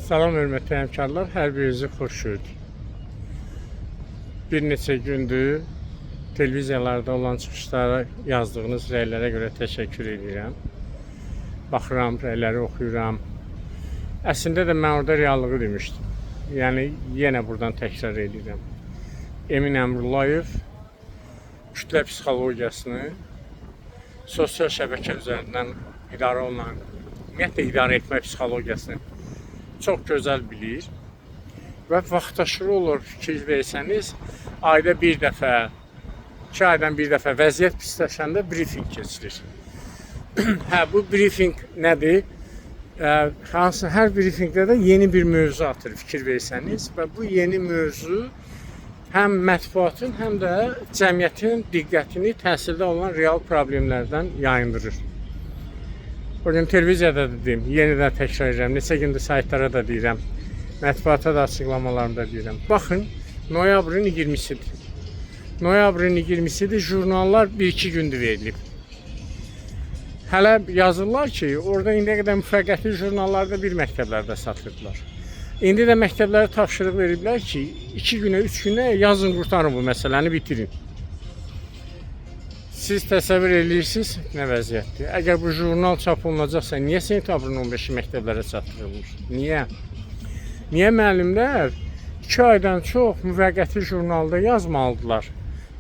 Salam hörmətli həmkarlar, hər birinizi xoş gördük. Bir neçə gündür televiziyalarda olan çıxışlara yazdığınız rəylərə görə təşəkkür edirəm. Baxıram, rəyləri oxuyuram. Əslində də mən orada reallığı demişdim. Yəni yenə buradan təkrar edirəm. Emin Əmrullayev kütlə psixologiyasını sosial şəbəkə üzərindən idarə olunan, ümumiyyətlə idarə etmə psixologiyasını çox gözəl bilir və vaxtaşırı olur fikir versəniz, ayda bir dəfə, 2 aydan bir dəfə vəziyyət pisləşəndə brifinq keçirir. Hə, bu brifinq nədir? Hansı hər brifinqdə də yeni bir mövzu atır fikir versəniz və bu yeni mövzu həm mətbuatın, həm də cəmiyyətin diqqətini təhsildə olan real problemlərdən yayındırır. O gün televiziyada da dedim, yenidən təkrar edirəm, neçə gündür saytlara da deyirəm, mətbuata da açıqlamalarımda deyirəm. Baxın, noyabrın 20-sidir. Noyabrın 20-sidir, jurnallar 1-2 gündür verilib. Hələ yazırlar ki, orada indiyə qədər müvəqqəti jurnallarda bir məktəblərdə satırdılar. İndi də məktəblərə tapşırıq veriblər ki, 2 günə, 3 günə yazın, qurtarın bu məsələni, bitirin. Siz təsəvvür edirsiniz nə vəziyyətdir? Əgər bu jurnal çap olunacaqsa, niyə sentyabrın 15-i məktəblərə çatdırılmır? Niyə? Niyə müəllimlər 2 aydan çox müvəqqəti jurnalda yazmalıdılar?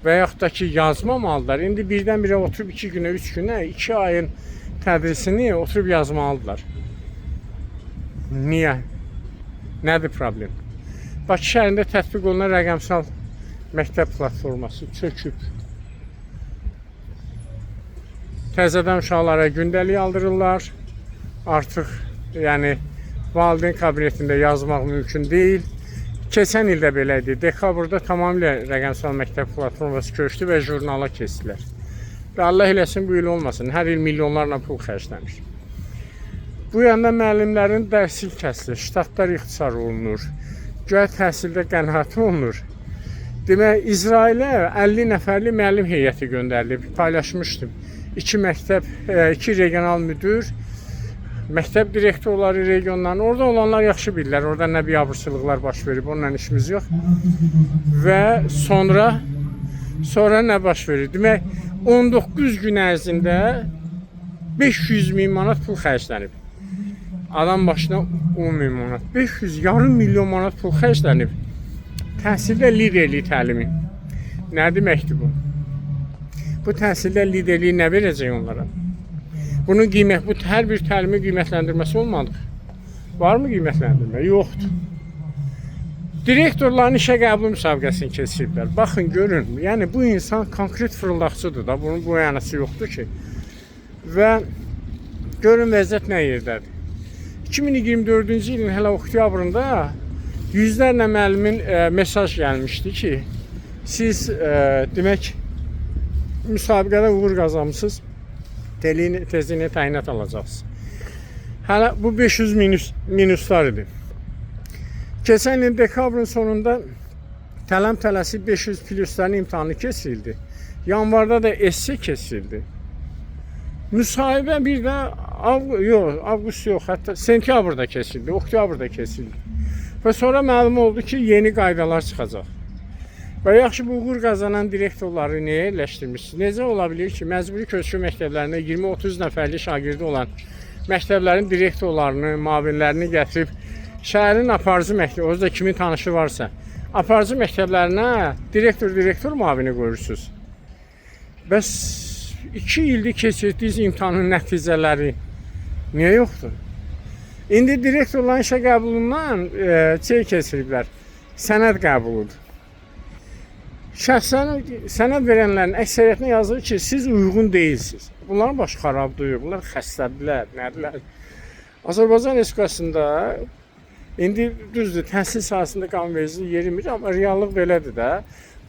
Və yaxud da ki, yazmamalıdılar. İndi birdən-birə oturub 2 günə, 3 günə, 2 ayın tədrisini oturub yazmalıdılar. Niyə? Nədir problem? Bakı şəhərində tətbiq olunan rəqəmsal məktəb platforması çöküb. Təzədən uşaqlara gündəlik aldırırlar. Artıq yəni valideyn kabinetində yazmaq mümkün deyil. Keçən il də belə idi. Dekabrda tamamilə rəqəmsal məktəb platforması köçdü və jurnala keçdilər. Və Allah eləsin bu il olmasın. Hər il milyonlarla pul xərclənir. Bu yanda müəllimlərin dərsi kəsilir, ştatlar ixtisar olunur. Güya təhsildə qənaət olunur. Demək, İsrailə 50 nəfərli müəllim heyəti göndərilib. Paylaşmışdım. İki məktəb, iki regional müdür, məktəb direktorları regionların. Orada olanlar yaxşı bilirlər. Orada nə biabırçılıqlar baş verib, onunla işimiz yox. Və sonra nə baş verir? Demək, 19 gün ərzində 500 min manat pul xərclənib. Adam başına 10 min manat, 500 yarım milyon manat pul xərclənib. Təhsildə liderlik təlimi. Nə deməkdir bu? Bu təhsildə liderliyi nə verəcək onlara? Bunun qiymət, bu hər bir təlimin qiymətləndirməsi olmalıdır. Varmı qiymətləndirmə? Yoxdur. Direktorların işə qəbul müsabiqəsini keçiriblər. Baxın, görün. Yəni bu insan konkret fırıldaqçıdır da. Bunun bu yanası yoxdur ki. Və görün vəziyyət nə yerdədir. 2024-cü ilin hələ oktyabrında yüzlərlə müəllimin mesaj gəlmişdi ki, siz demək müsabiqədə uğur qazanmısınız, tezliyi təyinat alacaqsınız. Hələ bu 500 minuslar idi. Keçən il dekabrın sonunda tələm tələsi 500 plusların imtahanı keçirildi. Yanvarda da esse keçirildi. Müsahibə bir də yox, avqust yox, hətta sentyabrda keçirildi, oktyabrda keçirildi. Və sonra məlum oldu ki, yeni qaydalar çıxacaq. Və yaxşı, bu uğur qazanan direktorları niyə yerləşdirmişsiniz? Necə ola bilər ki, məcburi köçkün məktəblərində 20-30 nəfərlik şagirdi olan məktəblərin direktorlarını, müavinlərini gətirib şəhərin aparıcı məktəbi, orada kimin tanışı varsa, aparıcı məktəblərinə direktor müavini qoyursunuz. Bəs 2 ildir keçirdiyiniz imtahanın nəticələri niyə yoxdur? İndi direktorların işə qəbulundan şey keçiriblər, sənəd qəbuludur. Şəxslərin sənəd verənlərin əksəriyyətinə yazılır ki, siz uyğun deyilsiniz. Bunların başı xarabdır, bunlar xəstədirlər, nədirlər. Azərbaycan Respublikasında indi düzdür, təhsil sahəsində qanunvericilik yerimir, amma reallıq belədir də.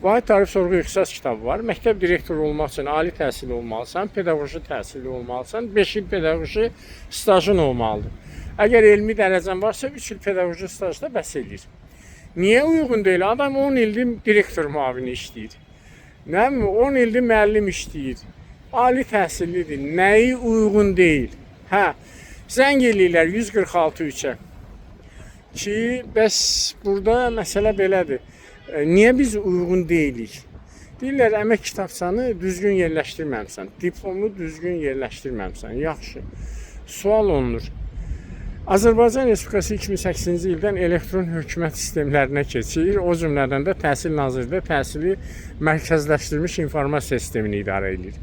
Vahid Tarif Sorğu ixtisas kitabı var. Məktəb direktoru olmaq üçün ali təhsilli olmalısan, pedaqoji təhsilli olmalısan, 5 il pedaqoji stajın olmalıdır. Əgər elmi dərəcən varsa, 3 il pedaqoji staj da bəs eləyir. Niyə uyğun deyil? Adam 10 ildir direktor müavini işləyir. Nə bilim, 10 ildir müəllim işləyir. Ali təhsillidir. Nəyi uyğun deyil? Hə, zəng eləyirlər 146 3-ə. Ki, bəs burada məsələ belədir. Niyə biz uyğun deyilik? Deyirlər əmək kitabçanı düzgün yerləşdirməmisən, diplomu düzgün yerləşdirməmisən. Yaxşı. Sual olunur. Azərbaycan Respublikası 2008-ci ildən elektron hökumət sistemlərinə keçir. O cümlədən də Təhsil Nazirliyi də təhsili mərkəzləşdirilmiş informasiya sistemini idarə edir.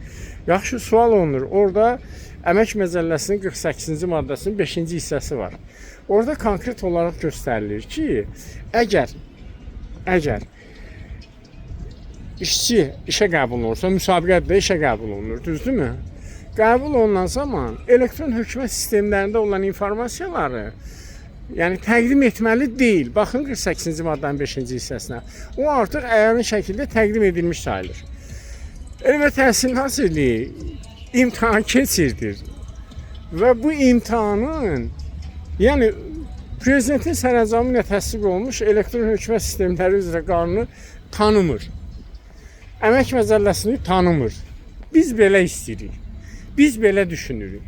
Yaxşı, sual olunur. Orada Əmək Məcəlləsinin 48-ci maddəsinin 5-ci hissəsi var. Orada konkret olaraq göstərilir ki, əgər işçi işə qəbul olunursa, müsabiqədə işə qəbul olunur, düzdürmü? Qəbul olunan zaman elektron hökumət sistemlərində olan informasiyaları, yəni təqdim etməli deyil. Baxın 48-ci maddənin 5-ci hissəsinə. O artıq əyani şəkildə təqdim edilmiş sayılır. Elm və Təhsil Nazirliyi imtahan keçirdir. Və bu imtahanın, yəni prezidentin sərəncamı ilə təsdiq olunmuş elektron hökumət sistemləri üzrə qanunu tanımır. Əmək Məcəlləsini tanımır. Biz belə istəyirik. Biz belə düşünürük.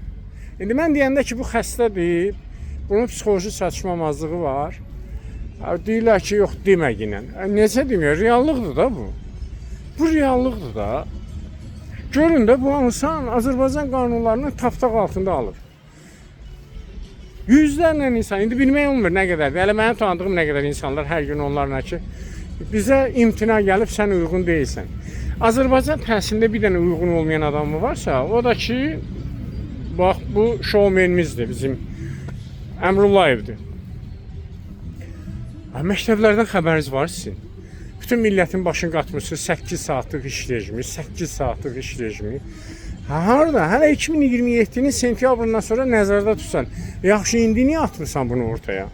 İndi mən deyəndə ki, bu xəstədir, bunun psixoloji çatışmamazlığı var. Deyirlər ki, yox deməginə. Necə deməyək? Reallıqdır da bu. Bu reallıqdır da. Görün də bu insan Azərbaycan qanunlarını tapdaq altında alır. Yüzlərlə insan, indi bilmək olmur nə qədərdir. Hələ mənim tanıdığım nə qədər insanlar hər gün onlarla ki, bizə imtina gəlib sən uyğun deyilsən. Azərbaycan təhsilində bir dənə uyğun olmayan adamı varsa, o da ki, bax bu şoumenimizdir bizim Əmrullayevdir. Ha, məktəblərdən xəbəriniz var sizin. Bütün millətin başını qatmışsınız 8 saatlıq iş rejimi, 8 saatlıq iş rejimi. Ha, harda? Hələ 2027-nin sentyabrından sonra nəzərdə tutsan. Yaxşı, indi niyə atmırsan bunu ortaya?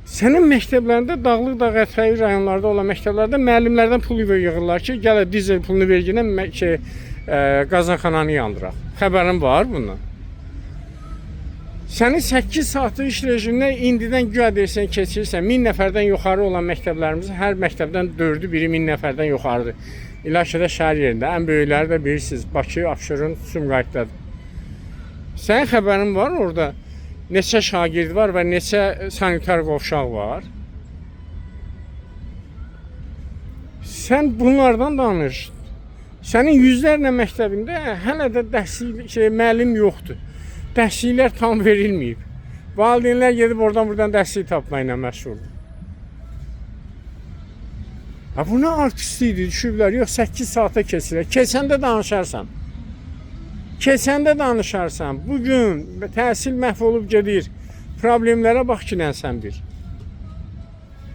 Sənin məktəblərində dağlıq dağ ətəyi rayonlarda olan məktəblərdə müəllimlərdən pul yığırlar ki, gəl dizel pulunu verginə qazanxananı yandıraq. Xəbərin var bundan? Sənin 8 saatlıq iş rejiminə indidən güya deyirsən keçirsən 1000 nəfərdən yuxarı olan məktəblərimiz hər məktəbdən 4-ü biri 1000 nəfərdən yuxarıdır. İlahi də şəhər yerində. Ən böyükləri də bilirsiniz. Bakı, Abşeron, Sumqayıtdadır. Sənin xəbərin var orada neçə şagird var və neçə sanitar qovşaq var? Sən bunlardan danış. Sənin yüzlərlə məktəbində hələ də təhsil müəllim yoxdur. Təhsillər tam verilməyib. Valideynlər gedib oradan buradan dəstək tapmayla məşğuldur. Ha bu nə artist idi, düşüblər. Yox 8 saata keçirlər. Keçəndə danışarsan. Keçəndə danışarsan. Bu gün təhsil məhv olub gedir. Problemlərə bax ki, sən bir.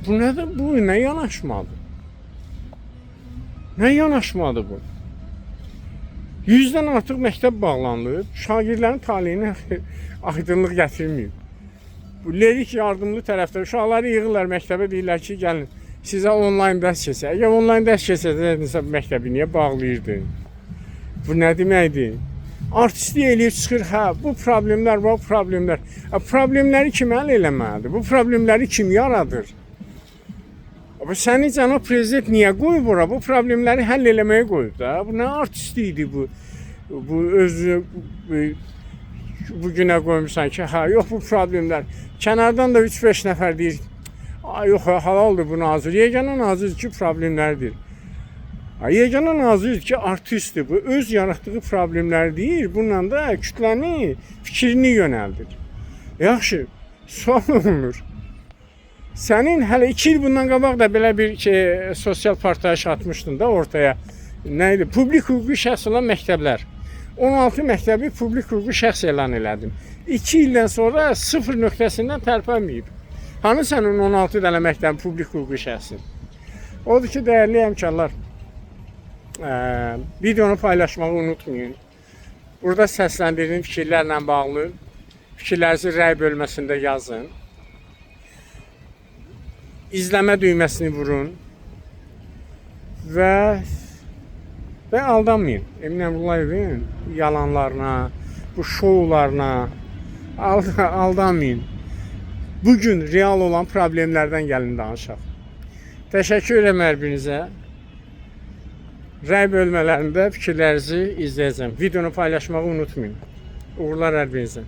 Bu nədir? Bu nə yanaşmadır? Nə yanaşmadır bu? 100-dən artıq məktəb bağlanılıb, şagirdlərin taleyinə aydınlıq gətirməyib. Bu lerik yardımlı tərəfdə uşaqları yığırlar məktəbə, deyirlər ki, gəlin sizə onlayn dərs keçək. Əgər onlayn dərs keçsəydinsə məktəbi niyə bağlayırdın? Bu nə deməkdir? Artistlik eləyib çıxır, hə, bu problemlər var, bu problemlər. Problemləri kim həll eləməlidir? Bu problemləri kim yaradır? Amma səni cənab prezident niyə qoyub ora? Bu problemləri həll eləməyə qoyub da. Bu nə artistlikdir bu? Bu özü bu günə qoymusan ki, hə, yox bu problemlər. Kənardan da 3-5 nəfər deyir, ay yox, halaldır bu nazir. Yeganə nazir ki, problemlərdir. Yeganə nazir ki, artistdir bu. Öz yaratdığı problemləri deyir, bununla da kütləni fikrini yönəldir. Yaxşı, sual olunur. Sənin hələ 2 il bundan qabaq da belə bir sosial partlayış atmışdın da ortaya. Nə idi? Publik hüquqi şəxs olan məktəblər. 16 məktəbi publik hüquqi şəxs elan elədin. 2 ildən sonra sıfır nöqtəsindən tərpənməyib. Hanı sənin 16 dənə məktəbin publik hüquqi şəxsin? Odur ki, dəyərli həmkarlar, videonu paylaşmağı unutmayın. Burada səsləndirdiyim fikirlərlə bağlı fikirlərinizi rəy bölməsində yazın. İzləmə düyməsini vurun və aldanmayın. Emin Əmrullayevin yalanlarına, bu şoularına aldanmayın. Bugün real olan problemlərdən gəlin danışaq. Təşəkkür edirəm hər birinizə. Rəy bölmələrində fikirlərinizi izləyəcəm. Videonu paylaşmağı unutmayın. Uğurlar hər birinizə.